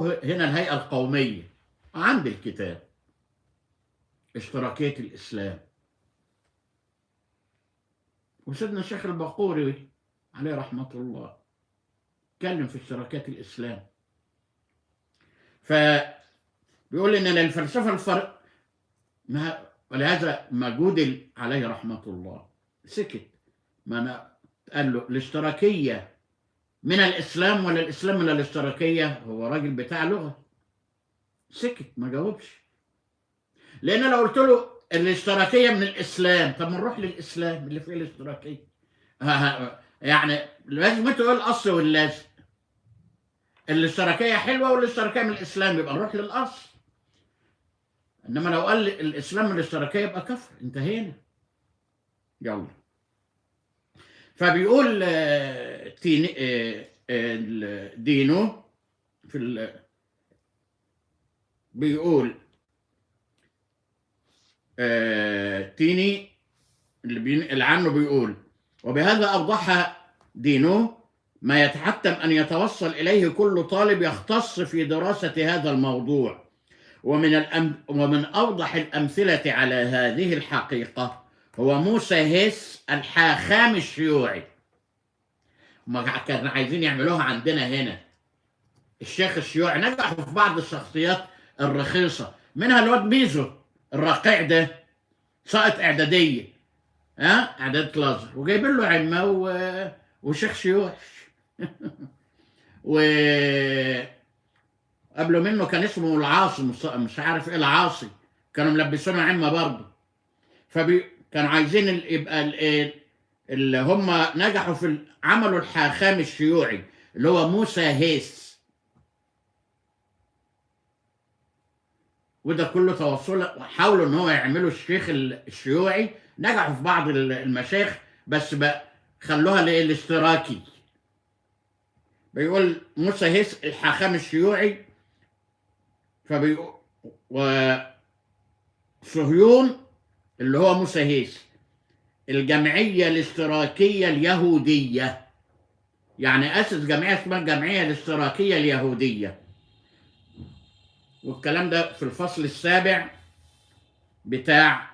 هنا الهيئة القومية عند الكتاب اشتراكية الإسلام. وسيدنا الشيخ الباقوري عليه رحمة الله اتكلم في اشتراكات الإسلام. فبيقول إن الفلسفة الفرق ما، ولهذا ما جودل عليه رحمة الله سكت، ما أنا قال له الاشتراكية من الإسلام ولا الإسلام من الاشتراكية؟ هو راجل بتاع لغة، سكت ما جاوبش. لأن لو قلت له الاشتراكية من الإسلام، طب ما نروح للإسلام اللي فيه الاشتراكية. يعني لازم تقول الأصل واللازم. الاشتراكية حلوة والاشتراكية من الإسلام، يبقى نروح للأصل. إنما لو قال الإسلام من الاشتراكية يبقى كفر، انتهينا. يلا. فبيقول دينو في بيقول تيني اللي بينقل عنه بيقول: وبهذا أوضح دينو ما يتحتم أن يتوصل إليه كل طالب يختص في دراسة هذا الموضوع. ومن أوضح الأمثلة على هذه الحقيقة هو موسى هيس الحاخام الشيوعي. ما كانوا عايزين يعملوها عندنا هنا، الشيخ الشيوعي نجحوا في بعض الشخصيات الرخيصة، منها الواد ميزو الرقيع ده، ساقط إعدادية، ها إعداد لازر، وجايبين له عمة وشيخ شيوعي. و قبله منه كان اسمه العاصي، مش عارف ايه العاصي، كانوا ملبسينه عمة برضه. كانوا عايزين يبقى اللي هم نجحوا في عملوا الحاخام الشيوعي اللي هو موسى هيس. وده كله توصل، حاولوا ان هو يعملوا الشيخ الشيوعي، نجحوا في بعض المشايخ، بس بقى خلوها للاشتراكي. بيقول موسى هيس الحاخام الشيوعي، فبيقول وصهيون اللي هو موسى هيس الجمعية الاشتراكية اليهودية، يعني أسس جمعية اسمها الجمعية الاشتراكية اليهودية. والكلام ده في الفصل السابع بتاع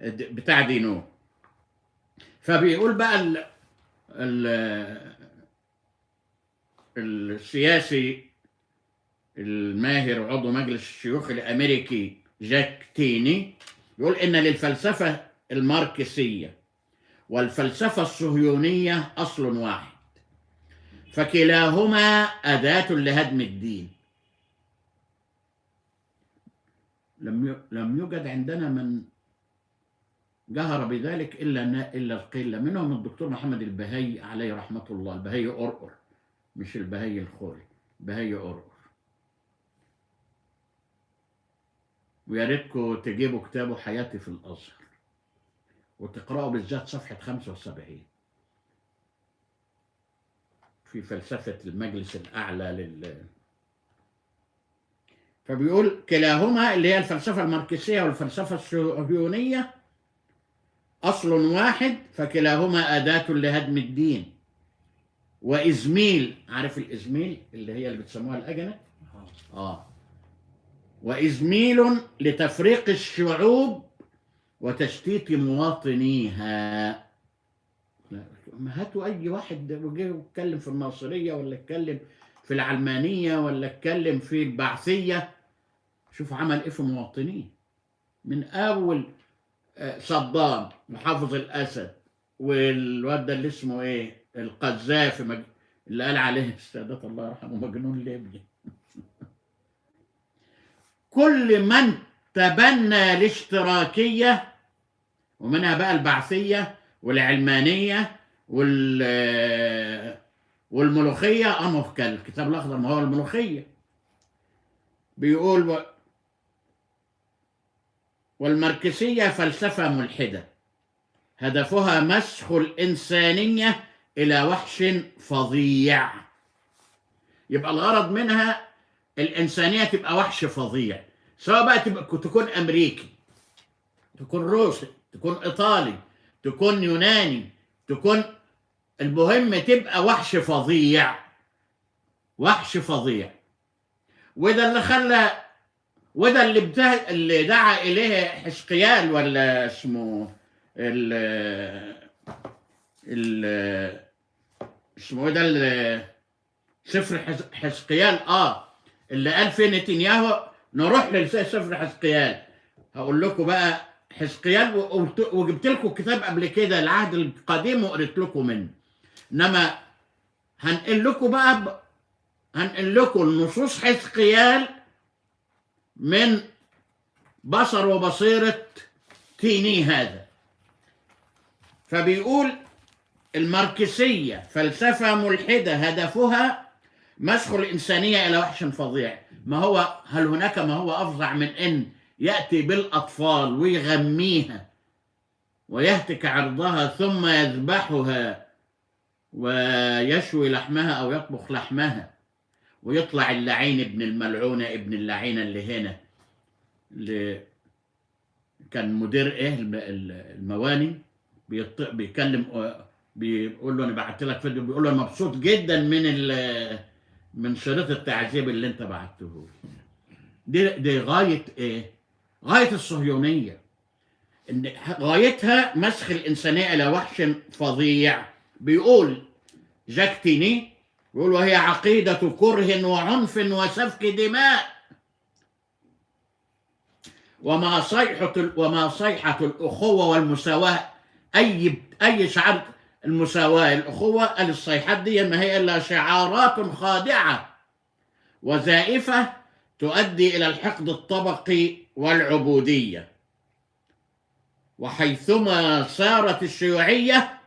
بتاع دينو. فبيقول بقى السياسي الماهر عضو مجلس الشيوخ الأمريكي جاك تيني، يقول إن للفلسفة الماركسية والفلسفة الصهيونية أصل واحد، فكلاهما أداة لهدم الدين. لم يوجد عندنا من جهر بذلك إلا القلة، منهم الدكتور محمد البهي عليه رحمة الله، البهي أرقر، مش البهي الخوري، البهي أرقر. ويا ريتكم تجيبوا كتابه حياتي في الأزهر وتقرأوا بالذات صفحة 75 في فلسفة المجلس الأعلى فبيقول كلاهما اللي هي الفلسفة الماركسية والفلسفة الصهيونية أصل واحد، فكلاهما أداة لهدم الدين. وإزميل، عارف الإزميل اللي هي اللي بتسموها الأجنة؟ وإزميل لتفريق الشعوب وتشتيت مواطنيها. ما هاتوا أي واحد وجه واتكلم في الناصرية ولا اتكلم في العلمانية ولا اتكلم في البعثية، شوف عمل إيه في مواطنيه. من أول صدام محافظ الأسد والواد ده اللي اسمه إيه القذافي اللي قال عليه السادات الله يرحمه مجنون ليبيا. كل من تبنى الاشتراكية ومنها بقى البعثية والعلمانية والملوخية، أمه الكتاب الأخضر ما هو الملوخية. بيقول والماركسية فلسفة ملحدة هدفها مسخ الإنسانية إلى وحش فظيع. يبقى الغرض منها الإنسانية تبقى وحش فظيع، سواء بقى تبقى تكون أمريكي، تكون روسي، تكون إيطالي، تكون يوناني، تكون، المهم تبقى وحش فظيع. وحش فظيع. وده اللي خلى، وده اللي اللي دعا اليه حزقيال، ولا اسمه ال ال اسمه ايه ده، سفر حزقيال، اللي قال فيه نتنياهو. نروح لسفر حزقيال، هقول لكم بقى حزقيال، وجبت لكم الكتاب قبل كده العهد القديم وقريت لكم منه، انما هنقل لكم بقى هنقل لكم نصوص حزقيال من بصر وبصيرة تيني هذا. فبيقول الماركسية فلسفة ملحدة هدفها مسخ الإنسانية إلى وحش فظيع. ما هو، هل هناك ما هو أفظع من أن يأتي بالأطفال ويغميها ويهتك عرضها ثم يذبحها ويشوي لحمها أو يطبخ لحمها، ويطلع اللعين ابن الملعونة ابن اللعينة اللي هنا، اللي كان مدير ايه المواني، بيكلم بيقول له انا بعت لك فيديو، بيقول له انا مبسوط جدا من شريط التعذيب اللي انت بعته. دي غاية ايه؟ غاية الصهيونية، ان غايتها مسخ الانسانية الى وحش فظيع. بيقول جاك تيني، بيقول وهي عقيدة كره وعنف وسفك دماء، وما صيحة الأخوة والمساواة. أي شعار المساواة الأخوة، قال الصيحات دي ما هي إلا شعارات خادعة وزائفة تؤدي إلى الحقد الطبقي والعبودية. وحيثما سارت الشيوعية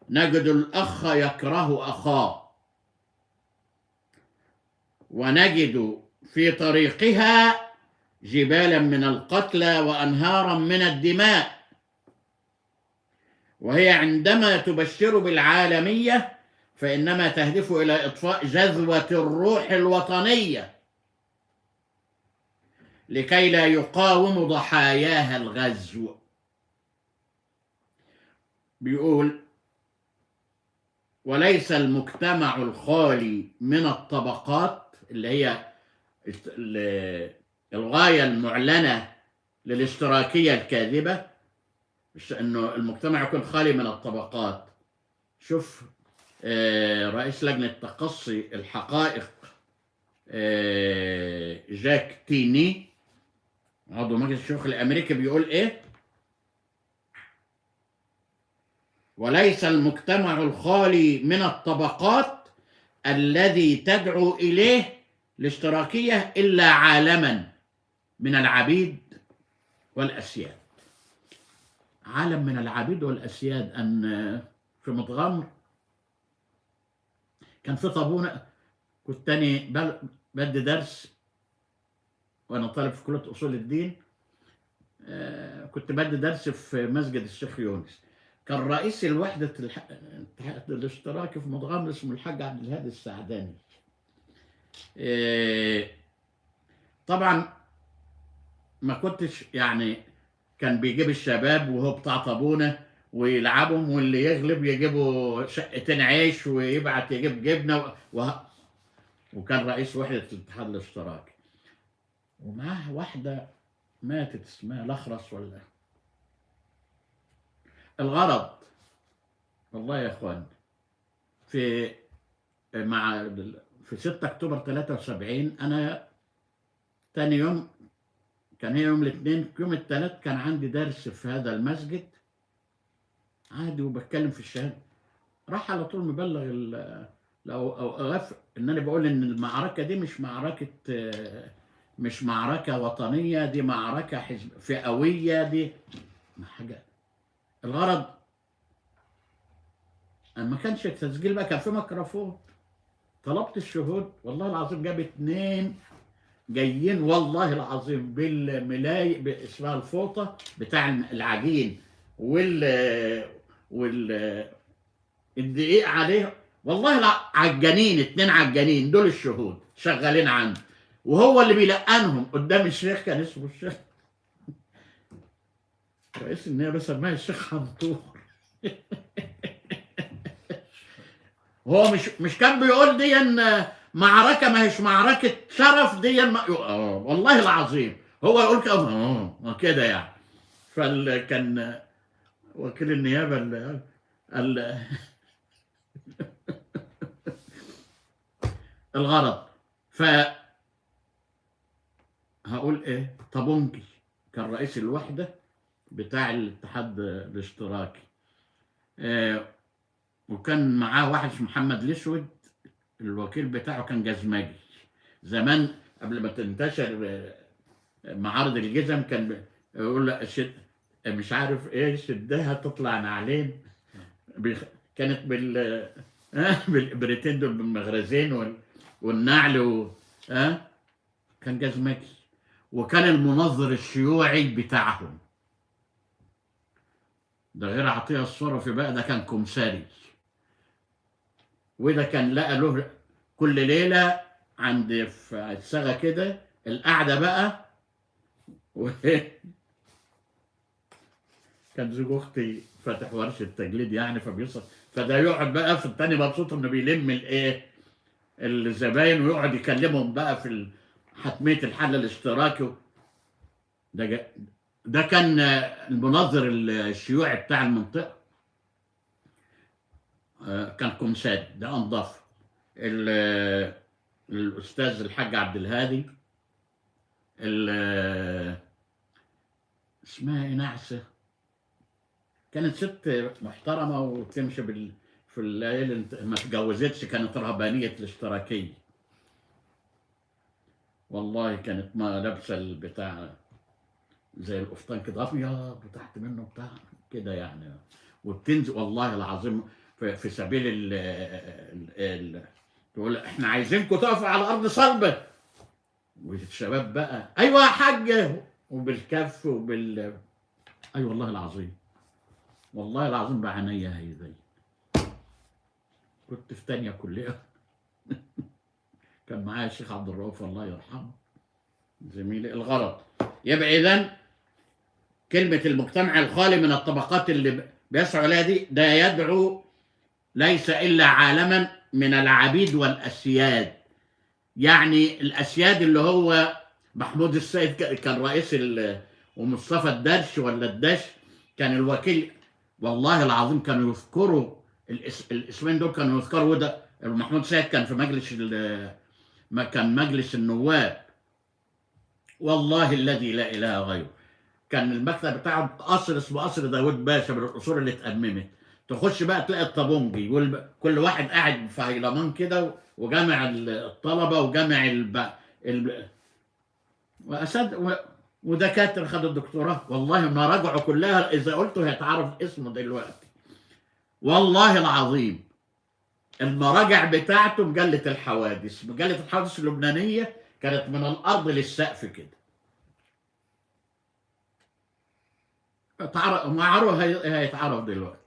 نجد الأخ يكره أخاه، ونجد في طريقها جبالا من القتلى وأنهارا من الدماء. وهي عندما تبشر بالعالمية فإنما تهدف إلى إطفاء جذوة الروح الوطنية لكي لا يقاوم ضحاياها الغزو. بيقول وليس المجتمع الخالي من الطبقات، اللي هي الغاية المعلنة للاشتراكية الكاذبة، انه المجتمع يكون خالي من الطبقات. شوف رئيس لجنة تقصي الحقائق جاك تيني عضو مجلس الشيوخ الامريكي بيقول ايه؟ وليس المجتمع الخالي من الطبقات الذي تدعو اليه الاشتراكية الا عالما من العبيد والاسياد. عالم من العبيد والاسياد. ان في متغمر كان في طابونه، كنت تاني بدي درس وانا طالب في كليه اصول الدين، كنت بدي درس في مسجد الشيخ يونس. كان رئيس الوحدة الاتحاد الاشتراكي في متغمر اسمه الحاج عبد الهادي السعداني. طبعا ما كنتش يعني، كان بيجيب الشباب وهو بتاع طابونه ويلعبهم، واللي يغلب يجيبوا شقتين عيش ويبعت يجيب جبنه وكان رئيس وحده الاتحاد الاشتراكي، ومعاه واحدة ماتت اسمها الاخرس ولا. الغرض والله يا اخوان، في مع في 6 اكتوبر 73، انا تاني يوم، كان هي يوم الاثنين، يوم الثلاث كان عندي درس في هذا المسجد عادي، وبتكلم في الشهادة. راح على طول مبلغ او ان انا بقول ان المعركة دي مش معركة، مش معركة وطنية، دي معركة حزب فئويه، دي حاجة. الغرض ما كانش التسجيل بقى، كان في ميكروفون. طلبت الشهود، والله العظيم جاب 2 جايين والله العظيم بالملاي اسمها الفوطه بتاع العجين وال الدقيق عليه، والله عجانين، 2 عجانين دول الشهود شغالين عنده، وهو اللي بيلقنهم قدام الشيخ. كان اسمه الشيخ رئيس النيابة، سماه الشيخ حنطور. هو مش كان بيقول دي ان معركة ما هيش معركة شرف دي والله العظيم هو يقول كده يعني. فكان وكيل النيابة الغرض. ف هقول ايه، طابونجي كان رئيس الوحدة بتاع الاتحاد الاشتراكي، وكان معاه واحد اسمه محمد الاسود، الوكيل بتاعه كان جزمجي زمان قبل ما تنتشر معارض الجزم، كان يقول له مش عارف ايه شدها تطلع نعلين، كانت بالابرتين دول بالمغرزين والنعل كان جزمجي، وكان المنظر الشيوعي بتاعهم. ده غير عطية الصرفي بقى، ده كان كمساري، وده كان لقى له كل ليلة عند في الصاغه كده القعدة بقى كان زوج اختي فاتح ورشه تجليد يعني، فبيصل فده يقعد بقى في التاني مبسوط انه بيلم الايه الزباين ويقعد يكلمهم بقى في حتمية الحل الاشتراكي. ده كان المنظر الشيوعي بتاع المنطقة، كان كومساري، ده انضف. الاستاذ الحاج عبد الهادي، اسمها ايه، نعسه، كانت ست محترمه وتمشي في الليل، ما اتجوزتش، كانت رهبانيه الاشتراكية والله، كانت ما لابسه البتاع زي القفطان كده ابيض وتحت منه بتاع كده يعني، وبتنزل والله العظيم في سبيل ال تقول احنا عايزينكم تقفوا على ارض صلبه، والشباب بقى ايوه يا حاج، وبالكف وبال اي والله العظيم، والله العظيم بعينيا هي زي كنت في تانية كلية كان معايا الشيخ عبد الرؤوف الله يرحمه زميلي. الغرض يبقى إذن كلمة المجتمع الخالي من الطبقات اللي بيسعوا عليها دي، ده يدعو ليس إلا عالما من العبيد والأسياد. يعني الأسياد اللي هو محمود السيد كان رئيس ومصطفى الدرش ولا الدش كان الوكيل، والله العظيم كانوا يذكروا الاسمين دول، كانوا يذكروا. وده محمود السيد كان في مجلس ما كان مجلس النواب، والله الذي لا اله غيره، كان المكتب بتاعه قصر اسمه قصر داوود باشا، من القصور اللي اتأممت. تخش بقى تلاقي الطابونجي كل واحد قاعد في هيلمان كده، وجامع الطلبة وجامع واسد ودكاترة خدوا الدكتوراه، والله ما رجعوا كلها، اذا قلته هيتعرف اسمه دلوقتي والله العظيم. المراجع بتاعته مجلة الحوادث، مجلة الحوادث اللبنانية كانت من الارض للسقف كده، معروف هيتعرف دلوقتي.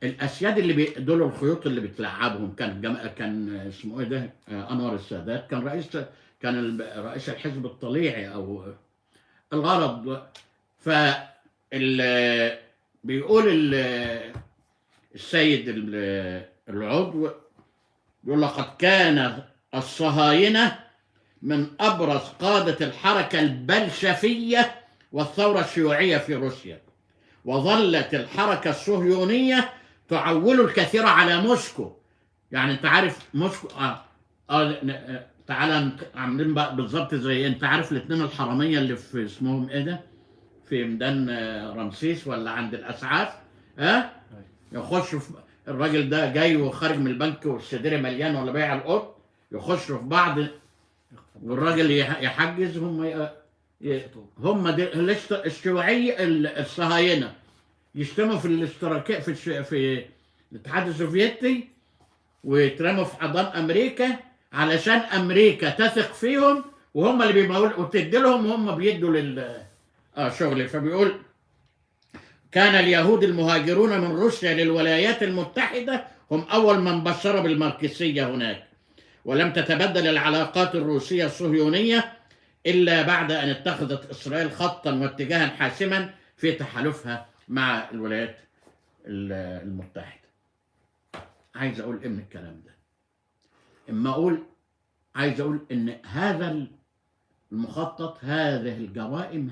الاسياد اللي دول الخيوط اللي بتلعبهم، كان اسمه ايه ده، انور السادات كان رئيس، كان رئيس الحزب الطليعي او الغرض. ف بيقول السيد العضو، بيقول لقد كان الصهاينة من أبرز قادة الحركة البلشفية والثورة الشيوعية في روسيا، وظلت الحركة الصهيونية تعول الكثير على موسكو. يعني انت عارف موسكو، تعالى عاملين بقى بالظبط زي انت عارف الاثنين الحرامية اللي في اسمهم ايه ده، في ميدان رمسيس ولا عند الاسعاف، يخشوا في الراجل ده جاي وخارج من البنك والصدر مليان ولا بيع القط، يخشوا في بعض والراجل يحجز. هم هم الشيوعية الصهاينة يشتموا في الاشتراكية في الاتحاد السوفيتي ويترموا في حضان امريكا علشان امريكا تثق فيهم، وهم اللي بيمولوا وتدي لهم، وهم بيدوا لل شغل. فبيقول كان اليهود المهاجرون من روسيا للولايات المتحدة هم أول من بشر بالماركسية هناك، ولم تتبدل العلاقات الروسية الصهيونية إلا بعد أن اتخذت إسرائيل خطا واتجاها حاسما في تحالفها مع الولايات المتحدة. عايز أقول إيه من الكلام ده؟ إما أقول عايز اقول ان هذا المخطط، هذه الجرائم،